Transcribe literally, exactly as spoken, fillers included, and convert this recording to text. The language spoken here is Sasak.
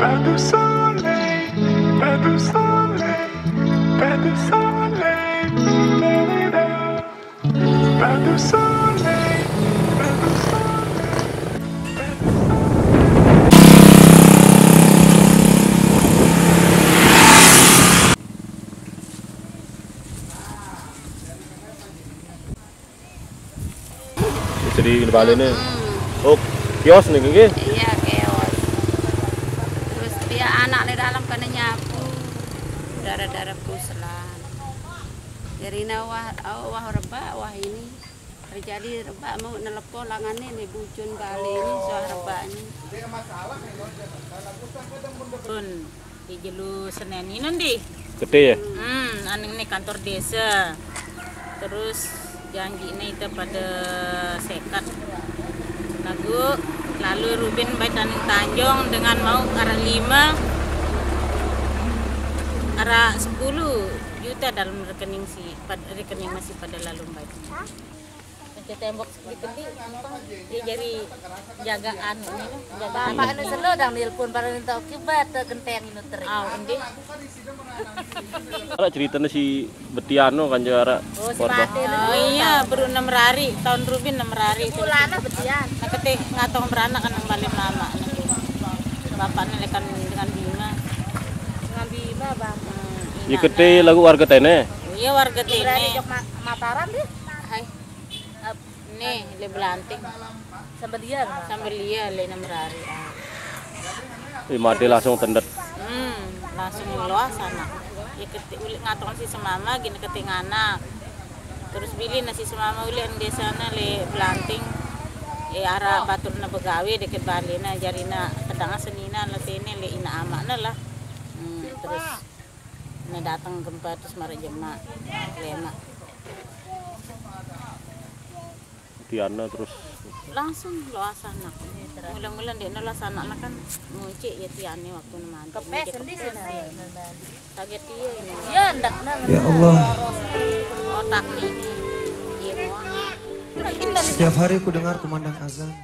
Pas de soleil, pas de soleil, pas de soleil, pas de soleil, pas de soleil. Bisa di balik nih. Oh, kios nih, gini. Iya, kios. Terus dia anak di dalam kena nyapu. Darah-darah puselan. Jadi na wah, oh, wah rebak, wah ini. Terjadi rebak mau nelepo langane nih bujun balik ini, wah rebak ini. Pun di jelu Senen ini ndi. Gede ya? Hmm, aning ini kantor desa. Terus janji ini kita pada sekat. Lagu lalu Rubin baik aning Tanjung dengan mau arah lima, arah sepuluh juta dalam rekening si pad- rekening masih pada lalu baik. Ke tembok sedikit di, dia jadi jagaan ini, jagaan. Bapak ini selo dang nelpon para minta oke bat genteng ini teri. Ah, endi. Ada ceritanya si Betiano kan juara. Oh, si korban. Mati. Oh iya, baru enam hari, tahun Rubin enam hari itu. Ulana Betian. Nah, ketik ngatong beranak kan balik mama. Bapaknya lekan dengan Bima. Dengan Bima, Bang. Hmm, ya, inaknya. Kete lagu warga tene. Iya, warga tene. Berani jok Ma- Mataram dia. Hai. Nih, le belanting. Sambil dia, Bang. Sambil dia le enam hari. Ah. Ih, mati langsung tendet. Hmm, langsung loas anak. Ya kete ulik ngatong si semama gini keting anak. Terus bili nasi semama ulik di sana le belanting. Eh, arah batur na begawe deket bali na jarina kedanga senina le tene le ina amak na lah. Hmm, terus na datang gempa terus mara jema. Lema. Tiana terus. Langsung loas anak. Mula-mula ndek loas anak kan muncik ya tiane waktu mandi. Kepes endi sih, nah? Kaget dia ini. Ya ndak nang. Ya Allah. Otak nih. Iya mau. Setiap hari ku dengar kumandang azan.